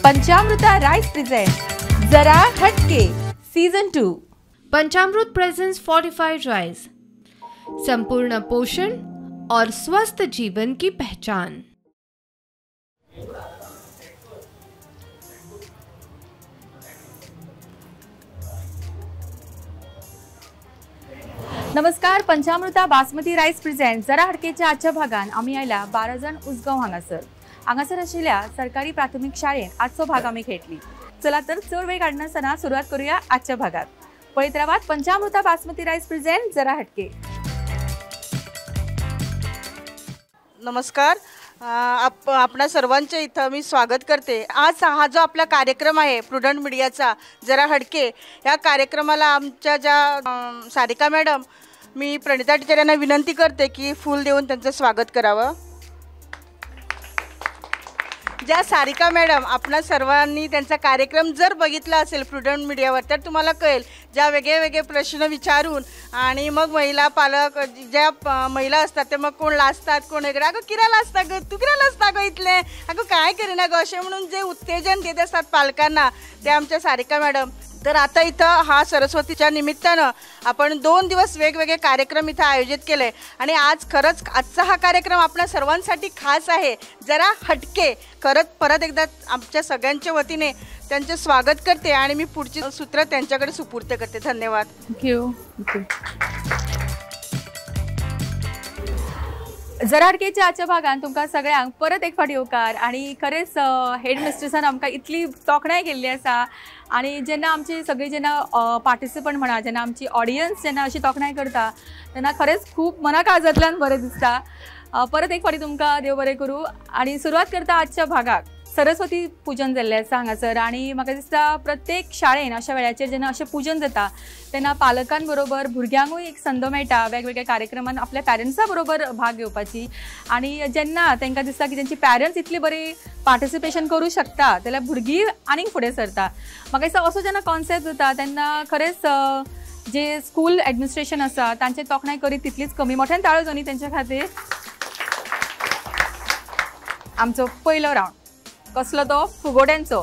पंचामृता rice present जरा हटके season 2। Panchamrut presents fortified rice, संपूर्ण पोषण और स्वस्थ जीवन की पहचान। नमस्कार, पंचामृता बासमती राईस प्रेझेंट जरा हटकेच्या आजच्या भागान आमी आयला 12 जाण उसगांव हांगासर। हांगासर आशिल्ल्या सरकारी प्राथमीक शाळेन आजचो भाग आमी खेळटली। चला तर चड वेळ काडनासतना सुरवात करूया आजच्या भागात। पळयत रावात पंचामृता बासमती राईस प्रेझेंट जरा हटके। नमस्कार, आपणा सर्वांचे इथं मी स्वागत करते। आज हा जो आपला कार्यक्रम आहे प्रुडंट मीडियाचा जरा हटके, या कार्यक्रमाला आमच्या ज्या सारिका मॅडम, मी प्रणिता टीचर यांना विनंती करते की फूल देऊन त्यांचं स्वागत करावं। ज्या सारिका मॅडम, आपणा सर्वांनी त्यांचा कार्यक्रम जर बघितला असेल प्रुडंट मीडियावर तर तुम्हाला कळेल, ज्या वेगळे वेगळे प्रश्न विचारून आणि मग महिला पालक ज्या महिला असतात ते मग कोण लाजतात कोण वेगळं, अगं किरा लाजता गं तू, किरा लाजता गं इथले, अगं काय करीना गं, असे म्हणून जे उत्तेजन देत असतात पालकांना ते आमच्या सारिका मॅडम। तर आता इथं हा सरस्वतीच्या निमित्तानं आपण 2 दिवस वेगवेगळे कार्यक्रम इथं आयोजित केले आणि आज खरंच आजचा हा कार्यक्रम आपल्या सर्वांसाठी खास आहे, जरा हटके। खरंच परत एकदा आमच्या सगळ्यांच्या वतीने त्यांचे स्वागत करते आणि मी पुढची सूत्र त्यांच्याकडे सुपूर्द करते। धन्यवाद। Thank you. जरा हटकेच्या आजच्या भागान तुमकां सगळ्यांक परत एक फावट येवकार। आनी खरेंच हेड मिस्ट्रेसान आमकां इतली तोखणाय केल्ली आसा आनी जेन्ना आमची सगळी जेन्ना पार्टिसिपंट म्हणा, जेन्ना आमची ऑडियन्स जेन्ना अशी तोखणाय करता तेन्ना खरेंच खूब मना काळजांतल्यान बरें दिसता। परत एक फावटी तुमकां देव बरें करूं आनी सुरवात करता आजच्या भागाक। सरस्वती पूजन जाल्लें आसा हांगासर आनी म्हाका दिसता प्रत्येक शाळेन अशा वेळाचेर जेन्ना अशें पूजन जाता तेन्ना पालकां बरोबर भुरग्यांकूय एक संद मेळटा वेगवेगळ्या कार्यक्रमान आपल्या पॅरंट्सां बरोबर भाग घेवपाची। आनी जेन्ना तांकां दिसता की तेंची पॅरंट्स इतली बरी पार्टिसिपेशन करूं शकता जाल्यार भुरगीं आनीक फुडें सरता। म्हाका दिसता असो जेन्ना कॉन्सेप्ट जाता तेन्ना खरेंच जे स्कूल एडमिनिस्ट्रेशन आसा तांचे तोखणाय करीत तितलीच कमी। मोठ्यान ताळो जावनी तेंच्या खातीर। आमचो पयलो रावंड कसलो तो फुगोट्यांचो।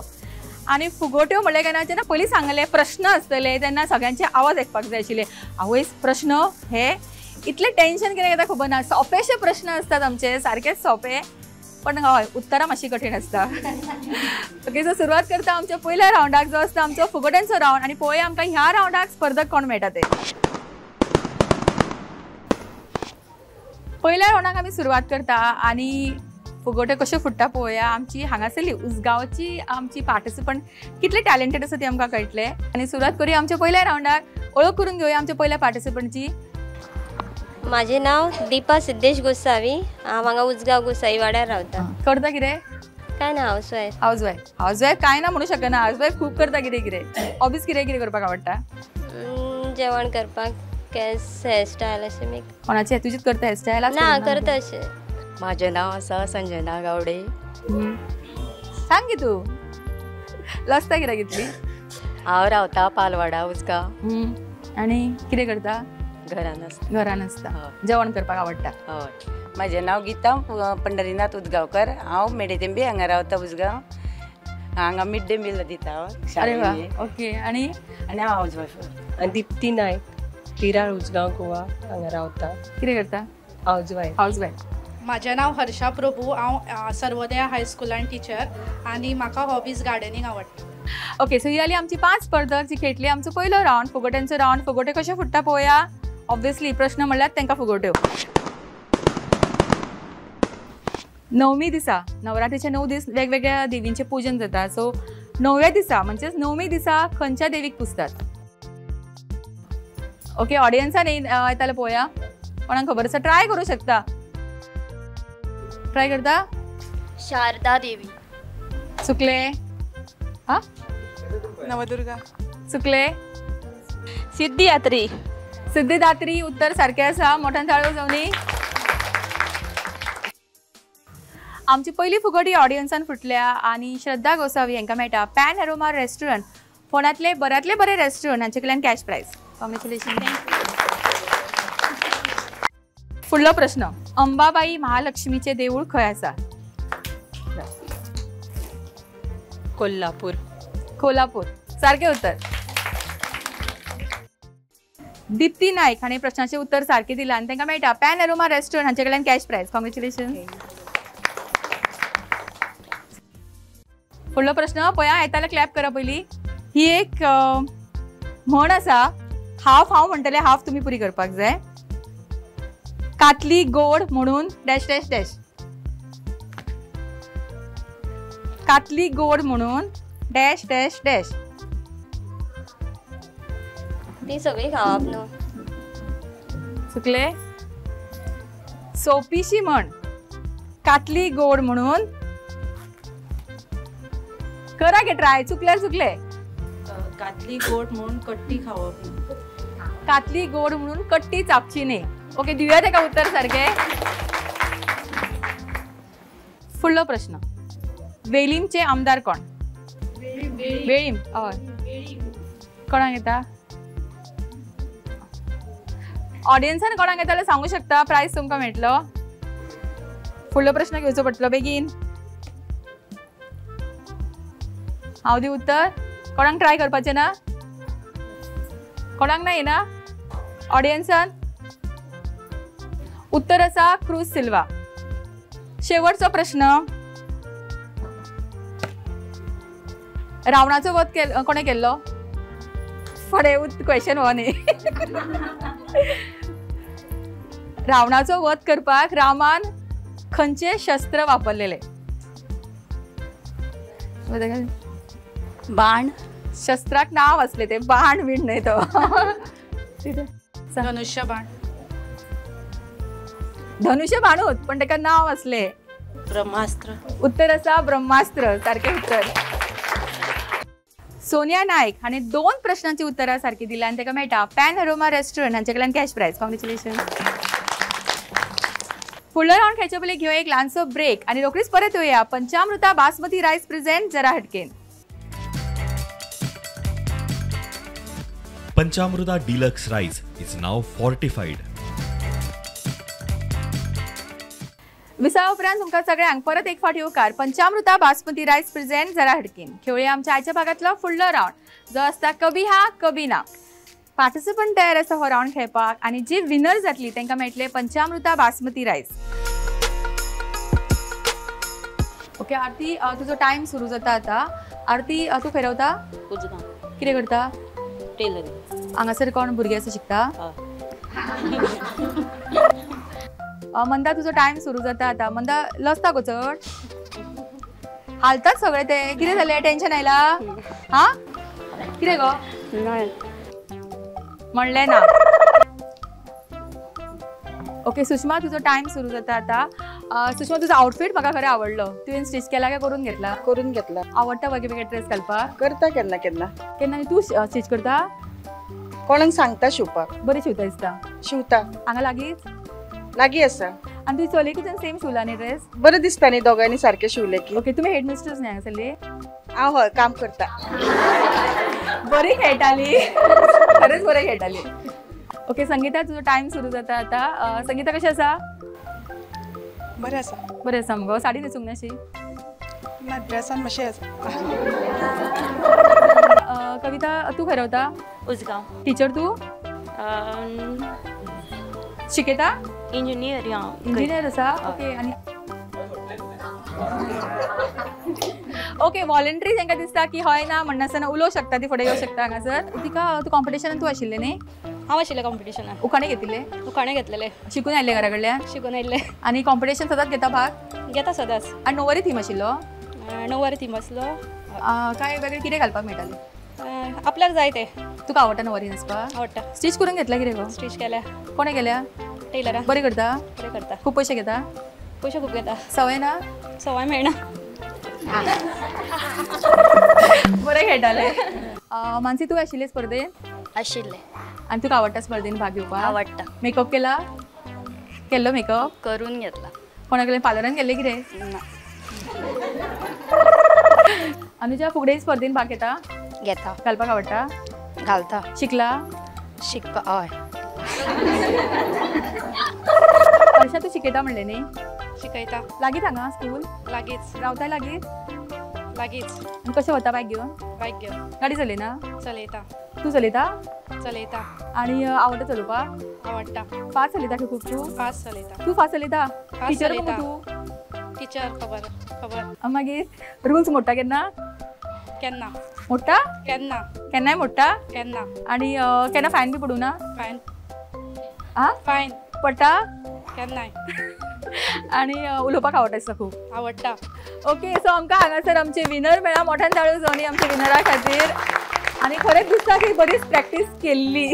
आनी फुगोट्यो म्हणलें काय ना, जेन्ना पयलीं सांगलें प्रश्न आसतले तेन्ना सगळ्यांचे आवाज आयकपाक जाय आशिल्ले। आवयस प्रश्न हे इतलें टेंशन कितें येता खबर ना। सोंपेशे प्रश्न आसतात आमचे, सारकेच सोंपे, पण हय उत्तरां मातशी कठीण आसता। ओके, सो सुरवात करता आमच्या पयल्या रावंडाक जो आसता आमचो फुगोट्यांचो रावंड। आनी पळोवया आमकां ह्या रावंडाक स्पर्धक कोण मेळटा ते। पयल्या रावंडाक आमी सुरवात करता आनी फुगोटे कशे फुट्टा पळोवया। आमची हांगासरली उसगांवची आमची पार्टिसिपंट कितले टॅलेंटेड आसा ती आमकां कळटलें। आनी सुरवात करूया आमच्या पयल्या रावंडाक। ओळख करून घेवया आमच्या पयल्या पार्टिसिपंटची। माझे नाव दीपा सिद्धेश गोसावी, हांव हांगा उसगांव गोसाई वाड्यार रावता। करता कितें? काय ना, हावसवायफ। हावसवायफ, हावसवायफ काय ना म्हणू शकना, हावसवायफ खूब करता कितें कितें। हॉबीज कितें कितें करपाक आवडटा? जेवण करपाक, केस हेअरस्टायल अशें। मी कोणाचे तुजीच करता हेअरस्टायल? ना करता अशें। माझे नाव आसा संजना गावडे। सांग की तूं लसता कित्याक इतली? हांव रावता पालवाडा उसगांव। आनी कितें करता? घरान आसता। घरान आसता। जेवण करपाक आवडटा? हय। म्हजें नांव गीता पंढरीनाथ उदगांवकर, हांव मेडेतेंबी हांगा रावता उसगांव। हांगा मिड डे मील दिता हांव। अरे वा, ओके। आनी आनी हांव हावज वायफ। दीप्ती नायक, तिराळ उसगांव गोवा हांगा रावता। कितें करता? House wife. House wife. म्हाजें नांव हर्षा प्रभू, हांव सर्वोदया हायस्कुलान टिचर आनी म्हाका हॉबीज गार्डनिंग आवडटा। ओके, सो ही जाली आमची 5 स्पर्धक जी खेळटली आमचो पयलो रावंड फुगोट्यांचो रावंड। फुगोटे कशे फुट्टा पळोवया। ऑब्वियसली प्रश्न म्हणल्यार तांकां फुगोट्यो। नवमी दिसा, नवरात्रीचे 9 दीस वेगवेगळ्या देवींचें पूजन जाता। सो 9व्या दिसा म्हणजेच नवमी दिसा खंयच्या देवीक पुजतात? ओके, ऑडियन्सान येताले पळोवया कोणाक खबर आसा? ट्राय करूं शकता। ट्राय करता? शारदा देवी। चुकले? हा, नवदुर्गा। चुकले? सिद्धिदात्री। सिद्धिदात्री उत्तर सारकें आसा। मोठ्यान ताळयो जावनी। आमची पयली फुगोटी ऑडियन्सान फुटल्या आनी श्रद्धा गोसावी हांकां मेळटा पॅन एरोमा रेस्टॉरंट, फोंड्यांतले बऱ्यांतले बरें रेस्टॉरंट, हांचे कडल्यान कॅश प्रायज। कॉंग्रेच्युलेशन। फुडलो प्रश्न, अंबाबाई महालक्ष्मीचें देवूळ खंय आसा? कोल्हापूर. कोल्हापूर सारकें उत्तर. दीप्ती नायक हाणें प्रश्नाचें उत्तर सारकें दिलां आनी तांकां मेळटा पॅन अरोमा रेस्टॉरंट हांचे कडल्यान कॅश प्रायज. कॉंग्रेच्युलेशन. फुडलो प्रश्न पळया, येताले क्लॅप करा पयलीं. ही एक म्हण आसा, हाफ हांव म्हणटलें हाफ तुमी पुरी करपाक जाय. कातली गोड म्हणून डॅश डॅश डॅश. कातली गोड म्हणून डॅश डॅश डॅश. ती सगळी खावप न्हू. चुकले. सोपीशी म्हण, कातली गोड म्हणून. करा गे ट्राय, चुकल्यार चुकले. कातली गोड म्हणून कट्टी खावप. कातली गोड म्हणून कट्टी चापची न्ही. ओके, दिवया तेका उत्तर सारकें. फुडलो प्रश्न, वेलीमचे आमदार कोण? वेळीम. हय, कोणाक येता? ऑडियन्सान कोणाक येता जाल्यार सांगू शकता, प्रायज तुमकां मेळटलो. फुडलो प्रश्न घेवचो पडटलो बेगीन. हांव दी उत्तर. कोणाक ट्राय करपाचें ना? कोणाक ना येना ऑडियन्सान? उत्तर आसा क्रूज सिल्वा. शेवटचो प्रश्न, रावणाचो वध कोणें केल्लो? फुडें क्वेश्चन हो न्ही. रावणाचो वध करपाक रामान खंयचें शस्त्र वापरलेलें? बाण. शस्त्राक नांव आसलें तें, बाण बीण न्हय तो. धनुष्यबाण. धनुष्यबाणूच, पण ताका नांव आसलें. ब्रह्मास्त्र. उत्तर आसा ब्रह्मास्त्र, सारकें उत्तर. सोनिया नायक हाणें 2 प्रश्नांची उत्तरां सारकी दिल्या आनी ताका मेळटा पॅन अरोमा रेस्टॉरंट हांचे कडल्यान कॅश प्रायज. कॉंग्रेच्युलेशन. फुडलो रावंड खेळचे पयलीं घेवया एक ल्हानसो ब्रेक आनी रोखडीच परत येवया पंचामृता बासमती रायस प्रेझेंट जरा हटकेन. Panchamruta deluxe rice is now fortified. विसाव्या उपरांत तुमकां सगळ्यांक परत एक फावट येवकार पंचामृता बासमती रायस प्रेझेंट जरा हटकीन. खेळया आमच्या आयच्या भागांतलो फुडलो रावंड जो आसता कभी हा कभी ना. पार्टिसिपंट तयार आसा हो रावंड खेळपाक आनी जी विनर जातली तांकां मेळटले पंचामृता बासमती रायस. ओके आरती, तुजो टायम सुरू जाता आतां. आरती, तूं खंय रावता? उजगांव. कितें करता? टेलरिंग. हांगासर कोण भुरगे आसा शिकता? मंदा, तुजो टायम सुरू जाता आतां. मंदा, लजता गो चड? हालतात सगळे ते. कितें जालें, टेन्शन आयला? हा, कितें गो म्हणलें ना? ओके सुषमा, तुजो टायम सुरू जाता आतां. सुषमा, तुजो आउटफीट म्हाका खरें आवडलो. तुवें स्टिच केला काय करून घेतला? करून घेतला. आवडटा वेगळे वेगळे ड्रेस घालपाक? करता केन्ना केन्ना. केन्ना तूं स्टिच करता? कोणाक सांगता शिवपाक. बरें शिवता दिसता? शिवता. हांगा लागींच? लागीं आसा. आनी तुजी चलयेकूच सेम शिवला न्ही ड्रेस? बरें दिसता न्ही दोगांनी सारकें शिवलें की. ओके, तुमी हेड मिस्ट्रेस न्ही हांगासरली? हांव हय, काम करता. बरी खेळटाली, खरेंच बरें खेळटाली. ओके संगीता, तुजो टायम सुरू जाता आतां. संगीता कशें आसा? बरें आसा. बरें आसा मुगो. साडी न्हेसूंक नाशी? ना, ड्रेसान मातशें आसा. कविता, तूं खंय रावता? उजगांव. टिचर तूं? शिकयता? इंजिनियर. इंजिनियर आसा. ओके, आनी ओके वॉलंटरी तांकां दिसता की हय ना म्हणनासतना उलोवंक शकता, ती फुडें येवंक शकता हांगासर. तिका तूं कॉम्पिटिशनान तूं आशिल्लें न्ही? हांव आशिल्लें कॉम्पिटिशनान. उखाणे घेतिल्ले? उखाणे घेतलेले. शिकून आयिल्ले घरा कडल्यान? शिकून आयिल्ले. आनी कॉम्पिटिशन सदांच घेता भाग? घेता सदांच. आनी णववारी थीम आशिल्लो? णववारी थीम आसलो. काय वेगळें कितें घालपाक मेळटालें? आपल्याक जाय तें. तुका आवडटा णववारी न्हेसपाक? आवडटा. स्टिच करून घेतला कितें गो? स्टिच केल्या. कोणें केल्या? टेलरान. बरें करता? बरें करता. खूब पयशे घेता? पयशे खूब घेता. सवय ना? सवय मेळना. बरें खेळटालें. मानसी, तूं आशिल्लें स्पर्धेन? आशिल्लें. आनी तुका आवडटा स्पर्धेन भाग घेवपाक? आवडटा. मेकअप केला? केल्लो मेकअप? करून घेतला. कोणा कडेन पार्लरान गेल्लें कितें? ना. अनुजा, फुगडे स्पर्धेन भाग घेता? घेता. घालपाक आवडटा? घालता. शिकला? शिकपा हय. हर्षा, तूं शिकयता म्हणलें न्ही? शिकयता. लागींच हांगा स्कूल? लागींच. रावताय लागींच? लागींच. आनी कशें वता बायक घेवन? बायक घेवन. गाडी चलयना? चलयता. तूं चलयता? चलयता. आनी आवडटा चलोवपाक? आवडटा. फास्ट चलयता खूब तूं? फास्ट चलयता. तूं फास्ट चलयता? टिचर मगो तूं? टिचर खबर खबर. मागीर रुल्स मोडटा केन्ना? केन्ना मोडटा? केन्ना केन्नाय मोडटा? केन्ना. आनी केन्ना फायन बी पडूं ना? फायन. आं, फायन पडटा केन्नाय. आनी उलोवपाक आवडटा दिसता खूब? आवडटा. ओके, सो आमकां हांगासर आमचे विनर मेळ्ळा. मोठ्यान ताळयो जावनी आमच्या विनरा खातीर. आनी खरेंच दिसता की बरीच प्रॅक्टीस केल्ली.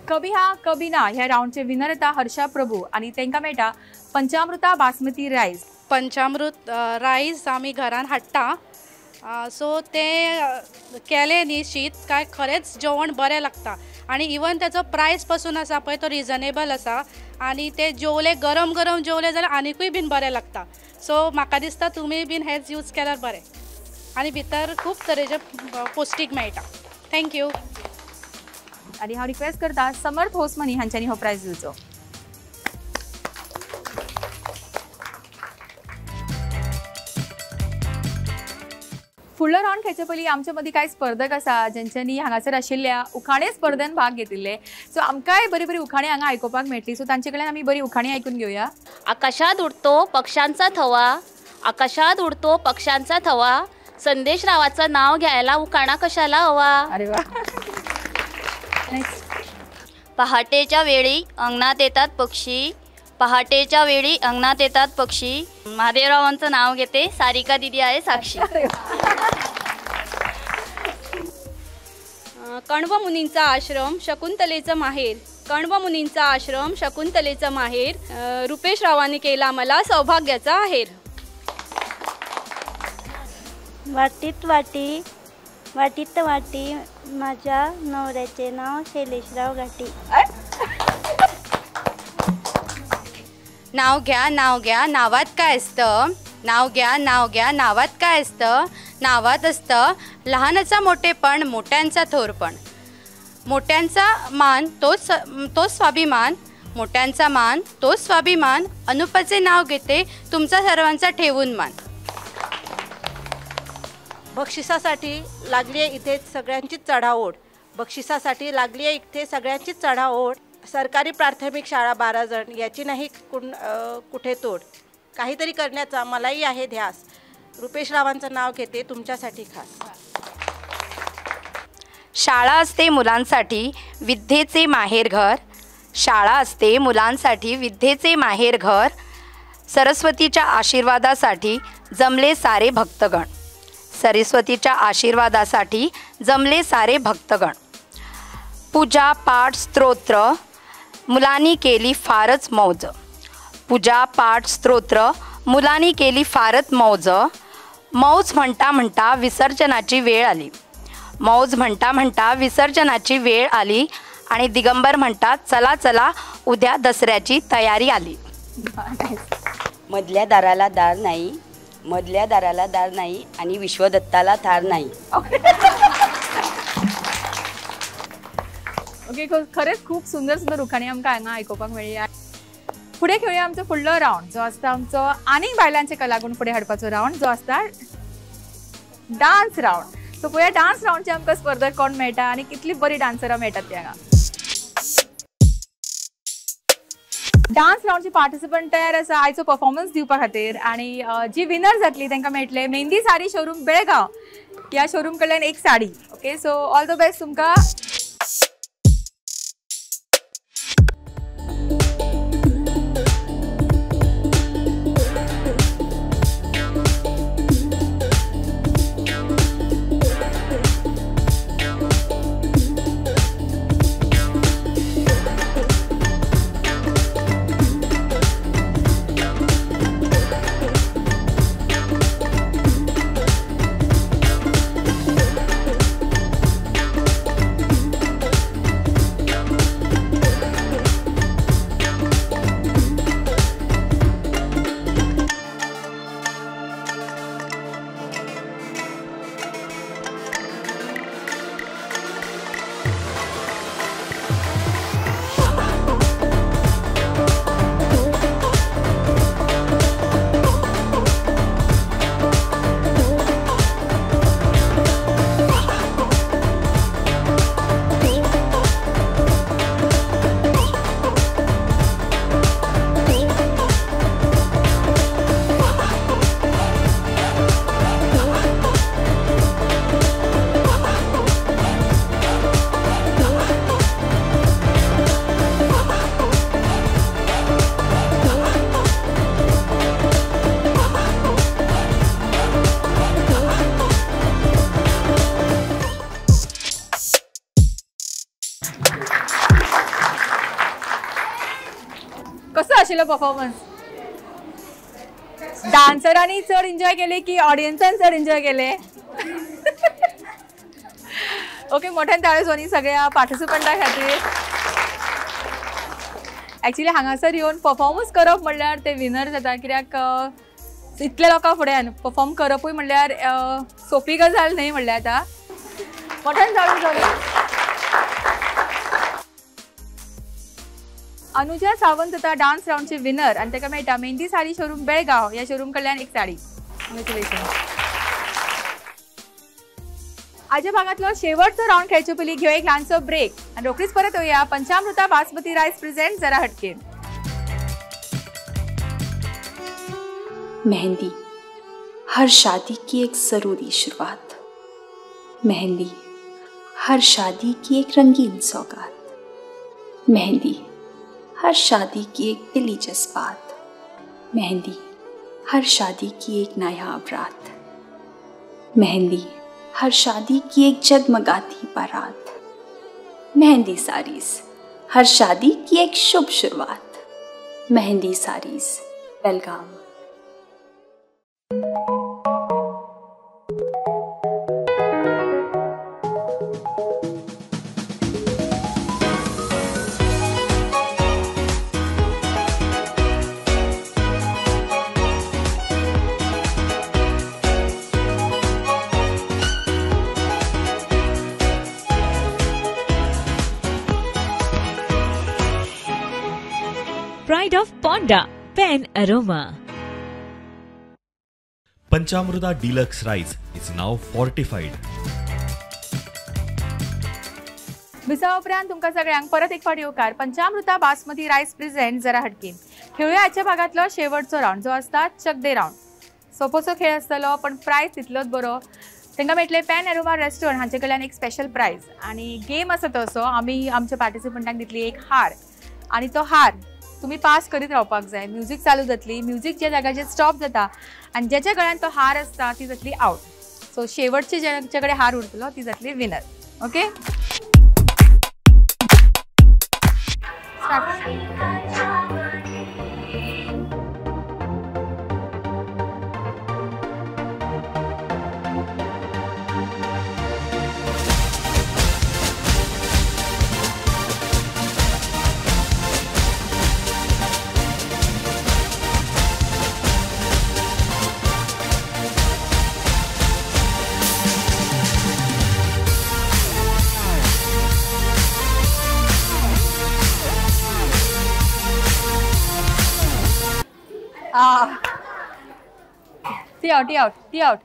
कभी हा कभी ना ह्या रावंडचे विनर येता हर्षा प्रभू आनी तांकां मेळटा पंचामृता बासमती रायस. पंचामृत रायस आमी घरान हाडटा. सो तें केलें न्ही शीत काय खरेंच जेवण बरें लागता. आनी इवन ताचो प्रायस पसून आसा पळय तो रिजनेबल आसा. आनी ते जेवले गरम गरम जेवले जाल्यार आनिकूय बीन बरें लागता. सो म्हाका दिसता तुमी बीन हेच यूज केल्यार बरें. आनी भितर खूब तरेचे पौश्टीक मेळटा. Thank you. आनी हांव रिक्वेस्ट करता समर्थ होसमनी हांच्यांनी हो प्रायज दिवचो. फुडलो रावंड खेळचे पयलीं आमचे मदीं कांय स्पर्धक आसा जेंच्यांनी हांगासर आशिल्ल्या उखाणे स्पर्धेन भाग घेतिल्ले. सो आमकांय बरी बरी उखाणी हांगा आयकुपाक मेळटली. सो तांचे कडल्यान आमी बरी उखाणी आयकून घेवया. आकाशात उडतो पक्ष्यांचा थवा, आकाशात उडतो पक्ष्यांचा थवा, संदेश रावाचं नाव घ्यायला उखाणा कशाला हवा. अरे वा. पहाटेच्या वेळी अंगणात येतात पक्षी, पहाटेच्या वेळी अंगणात येतात पक्षी, महादेवरावांचं नाव घेते सारिका दिदी आहे साक्षी. कण्व मुनींचा आश्रम शकुंतलेचं माहेर, कण्व मुनींचा आश्रम शकुंतलेचं माहेर, रुपेश रावांनी केला मला सौभाग्याचा आहेर. वाटीत वाटी वाटीत वाटी माझ्या नवऱ्याचे नाव शैलेशराव घाटी. नाव घ्या नाव घ्या नावात काय असतं, नाव घ्या नाव घ्या नावात काय असतं, नावात असतं लहानाचा मोठेपण मोठ्यांचा थोरपण, मोठ्यांचा मान तोच तोच स्वाभिमान, मोठ्यांचा मान तोच स्वाभिमान, अनुपाचे नाव घेते तुमचा सर्वांचा ठेवून मान. बक्षिसासाठी लागली आहे इथे सगळ्यांचीच चढाओढ, बक्षिसासाठी लागली आहे इथे सगळ्यांचीच चढाओढ, सरकारी प्राथमिक शाळा 12 जण याची नाही कुठे तोड, काहीतरी करण्याचा मलाही आहे ध्यास, रुपेश रावांचं नाव घेते तुमच्यासाठी खास. शाळा असते मुलांसाठी विद्येचे माहेरघर, शाळा असते मुलांसाठी विद्येचे माहेरघर, सरस्वतीच्या आशीर्वादासाठी जमले सारे भक्तगण, सरस्वतीच्या आशीर्वादासाठी जमले सारे भक्तगण, पूजा पाठ स्तोत्र मुलांनी केली फारच मौज, पूजा पाठ स्तोत्र मुलांनी केली फारच मौज, मौज म्हणता म्हणता विसर्जनाची वेळ आली, मौज म्हणता म्हणता विसर्जनाची वेळ आली, आणि दिगंबर म्हणतात चला चला उद्या दसऱ्याची तयारी आली. मधल्या दाराला दार नाही, मधल्या दाराला दार नाही आणि विश्वदत्ताला थार नाही. ओके, खरेंच खूप सुंदर सुंदर उखाणी आमकां हांगा आयकुपाक मेळ्ळी. फुडें खेळुया आमचो फुडलो रावंड जो आसता आमचो आनीक बायलांचे कलागुण फुडें हाडपाचो रावंड जो आसता डान्स रावंड. सो पळोवया डान्स रावंडचे आमकां स्पर्धक कोण मेळटा आनी कितली बरी डान्सरां मेळटात ती हांगा. डान्स रावंडचे पार्टिसिपंट तयार आसा आयचो परफॉर्मन्स दिवपा खातीर आनी जी विनर जातली तांकां मेळटले मेहंदी साडी शोरूम बेळगांव ह्या शोरूम कडल्यान एक sari. Okay, so all the best तुमकां. कसो आशिल्लो परफॉर्मन्स? डान्सरांनी चड एन्जॉय केले की ऑडियन्सान चड एन्जॉय केले? ओके, मोठ्यान ताळयो सोनी सगळ्या पार्टिसिपंटा खातीर. एक्चुअली हांगासर येवन परफॉर्मन्स करप म्हणल्यार ते विनर जाता, कित्याक इतल्या लोकां फुड्यान परफॉर्म करपूय म्हणल्यार सोंपी गजाल न्हय म्हणल्यार आतां. मोठ्यान ताळयो सोनी. अनुजा सावंत जाता डान्स रावंडचे विनर आनी ताका मेळटा मेहंदी साडी शोरूम बेळगांव ह्या शोरूम कडल्यान एक साडी. कॉंग्रेच्युलेशन. आजच्या भागातलो शेवटचो रावंड खेळचे पयलीं घेवया एक ल्हानसो ब्रेक आनी रोखडीच परत येवया पंचामृता बासमती रायस प्रेझेंट जरा हटके. मेहंदी हर शादी की एक ज़रूरी शुरुआत, मेहंदी हर शादी की एक रंगीन सौगात, मेहंदी हर शादी की एक दिली जज्बात, मेहंदी हर शादी की एक नायाब रात, मेहंदी हर शादी की एक जगमगाती बारात, मेहंदी साड़ीज हर शादी की एक शुभ शुरुआत, Mehndi saris Belgaum. Pride of Ponda, Pen Aroma. Panchamruta Deluxe Rice is now fortified. विसा उपरांत तुमकां सगळ्यांक परत एक फावट येवकार पंचामृता बासमती रायस प्रेझेंट जरा हटके. खेळूया आजच्या भागांतलो शेवटचो रावंड जो आसता चकदे रावंड. सोपोसो खेळ आसतलो पण प्रायज तितलोच बरो. तांकां मेळटले पॅन एरोमा रेस्टॉरंट हांचे कडल्यान एक स्पेशल प्रायज आनी गेम आसा तसो आमी आमच्या पार्टिसिपंटांक दितली एक हार आनी तो हार तुम्ही पास करीत रावपाक जाय. म्युजीक चालू जातली, म्युजीक ज्या जाग्याचेर स्टॉप जाता आनी ज्याच्या गळ्यान तो हार आसता ती जातली आवट. सो शेवटचे ज्याच्या कडेन हार उरतलो ती जातली winner. Okay, start. Tea out, tea out, tea out.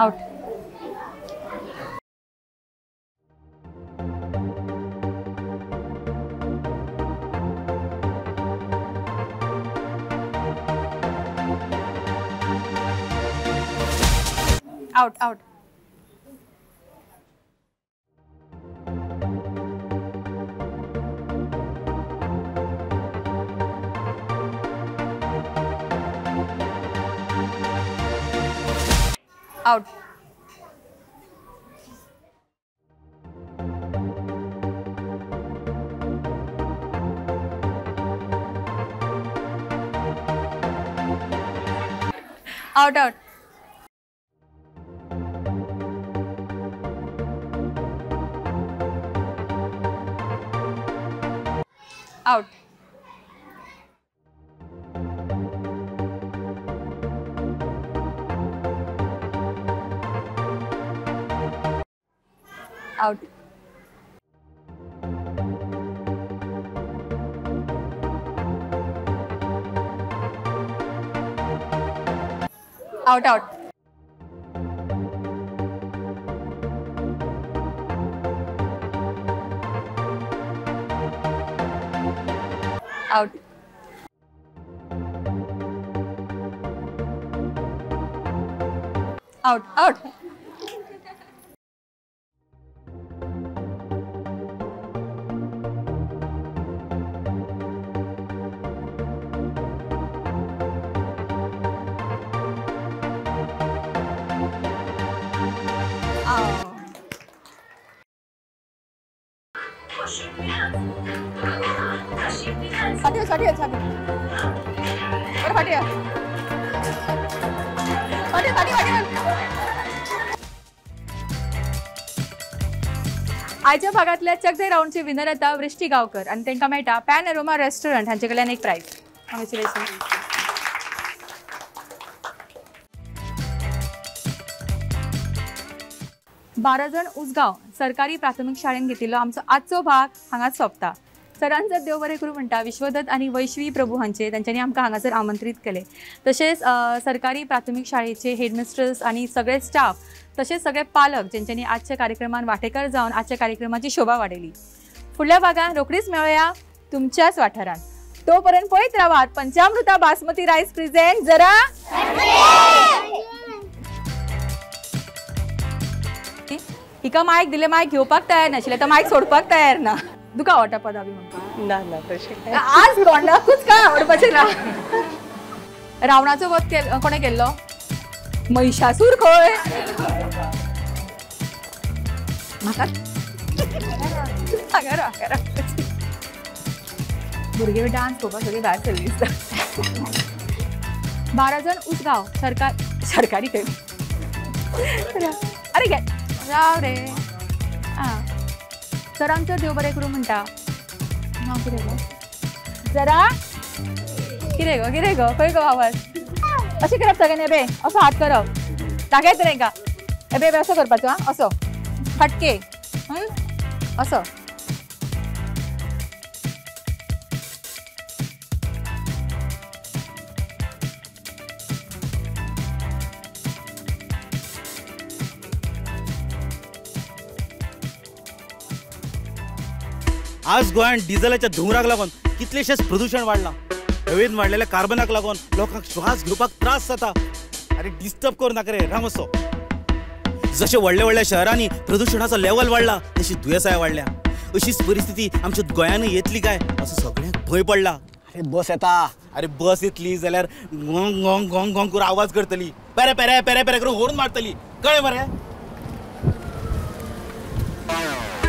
Out. Out, out. Out. Out, out. Out. Out. Out, out. Out. Out, out. फाटी या फाटी फाटी फाटी. आयच्या भागांतल्या चक दे रावंडचे विनर येता वृष्टी गांवकर आनी तांकां मेळटा पॅन अरोमा रेस्टॉरंट हांचे कडल्यान एक प्रायज. कॉंग्रेच्युलेशन. बाराजण उसगांव सरकारी प्राथमीक शाळेन घेतिल्लो आमचो आजचो भाग हांगाच सोंपता. सरान जर देव बरें करूं म्हणटा विश्वदत्त आनी वैश्वी प्रभू हांचे तांच्यांनी आमकां हांगासर आमंत्रीत केले. तशेंच सरकारी प्राथमीक शाळेचे हेडमिस्ट्रस आनी सगळे स्टाफ तशेंच सगळे पालक जेंच्यांनी आजच्या कार्यक्रमान वांटेकार जावन आजच्या कार्यक्रमाची शोभा वाडयली. फुडल्या भागान रोखडीच मेळोया तुमच्याच वाठारांत. तो पर्यंत पळयत रावात पंचामृता बासमती रायस प्रेझेंट जरा हिका मायक दिले मायक घेवपाक तयार नाशिल्ले आतां मायक सोडपाक तयार ना. तुका आवडटा पदां बी म्हणपाक? ना ना तशें आज कोणाकूच काय आवडपाचें ना. रावणाचो वध कोणें केल्लो? महिषासूर खंय. म्हाका हांगा हांगा भुरगे डांस करपाक सगळे भायर सरली दिसता. 12 जण उसगांव सरकार सरकारी खंय. अरे घे राव रे. आं सरांक तर देव बरें करूं म्हणटा. नांव कितें गो जरा कितें गो कितें गो खंय गो आवाज अशें करप सगळ्यांनी बें असो हात करप दाखयत रे का एबे असो करपाचो आं असो फटके असो. आज गोंयांत डिझलाच्या धुंवराक लागून कितलेशेच प्रदूषण वाडलां. हवेन वाडलेल्या कार्बनाक लागून लोकांक श्वास घेवपाक त्रास जाता. अरे डिस्टर्ब करूं नाका रे रामसो. जशें व्हडल्या व्हडल्या शहरांनी प्रदूषणाचो लेवल वाडला तशी दुयेंसाय वाडल्या. अशीच परिस्थिती आमच्या गोंयानूय येतली काय असो सगळ्यांक भंय पडला. अरे बस येता. अरे बस येतली जाल्यार गोंग गोंग गोंग गोंग करून आवाज करतली, पेरे पेरे पेरे पेरे करून होर्न मारतली. कळ्ळें मरे?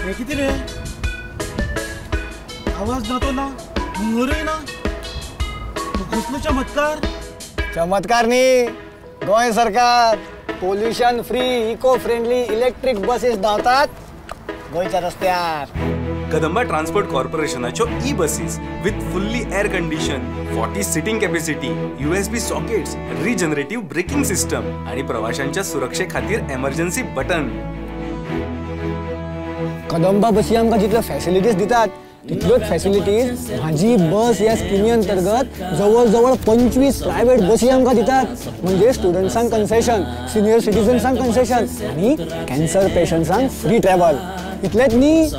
हें कितें रे? आवाज ना तो ना, धुंवरूय ना, कसलो चमत्कार. चमत्कार न्ही, गोंय सरकार pollution free eco friendly electric buses धांवतात गोंयच्या रस्त्यार. कदंबा ट्रान्सपोर्ट कॉर्पोरेशनाच्यो e buses with fully air condition, 40 seating capacity, USB sockets, regenerative braking system आणि प्रवाशांच्या सुरक्षे खातीर एमर्जन्सी बटन. कदंबा बसी आमकां जितल्यो फॅसिलिटीज दितात तितल्योच फॅसिलिटीज म्हाजी बस ह्या स्किमी अंतर्गत जवळ जवळ 25 प्रायव्हेट बसी आमकां दितात. म्हणजे स्टुडंट्सांक कन्सेशन, सिनियर सिटीजन्सांक कन्सेशन आनी कॅन्सर पेशंट्सांक फ्री ट्रॅव्हल. इतलेंच न्ही,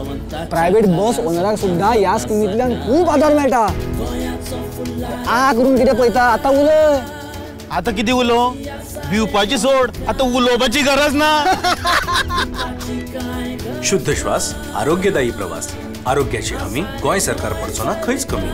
प्रायव्हेट बस ओनराक सुद्दां ह्या स्किमींतल्यान खूब आदार मेळटा. आ करून कितें पळयता आतां उलय. आतां कितें उलोवं? भिवपाची सोड, आतां उलोवपाची गरज ना. शुद्ध श्वास, आरोग्यदायी प्रवास, आरोग्याची हमी गोंय सरकार पडचो ना खंयच कमी.